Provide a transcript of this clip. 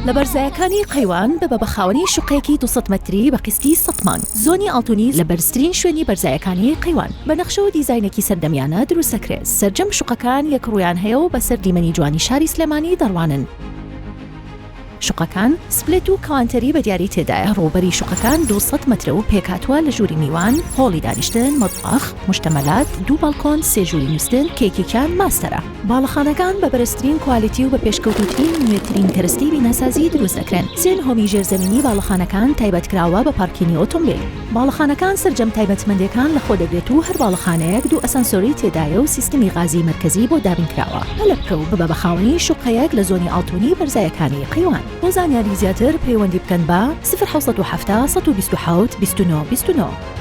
لە بەرزایەکانی قەیوان ببە بە خاوەنی شوقەیەکی 200 مەتری بە قیستی 100 مانگ. زۆنی ئاڵتونی لە بەرزترین شوێنی بەرزایەکانی قەیوان بە نەخشە و دیزاینێکی سەردەمیانە دروست دەکرێت. سەرجەم شوقەکان یەک ڕوویان هەیە و بەسەر دیمەنی جوانی شاری سلێمانی دەڕوانن. شوقەکان split و کاوانتەری بە دیاری تێدایە، ڕووبەری شوقەکان 200 مەترە و پێکهاتووە لە ژووری میوان، هۆڵی دانیشتن، مەتبەخ، مشتەمەلات، دوو باڵکۆن، سێ ژووری نووستن کە یەکێکیان master ە. باڵەخانەکان بە بەرزترین quality و بە پێشکەوتووترین و نوێترین کەرەستەی بیناسازی دروست دەکرێن. سێ نهۆمی ژێرزەمینی باڵەخانەکان تایبەت کراوە بە parking ی ئۆتۆمبیل. باڵەخانەکان سەرجەم تایبەتمەندیەکان لەخۆ دەگرێت و هەر باڵەخانەیەک دوو ئەسانسۆری تێدایە و سیستمی غازی مەرکەزی بۆ دابین کراوە. پەلە بکە و ببە بە خاوەنی شوقەیەک لە زۆنی ئاڵتونی بەرزایەکانی قەیوان. بۆ زانیاری زیاتر پەیوەندی بکەن بە، 0770 127 29 29.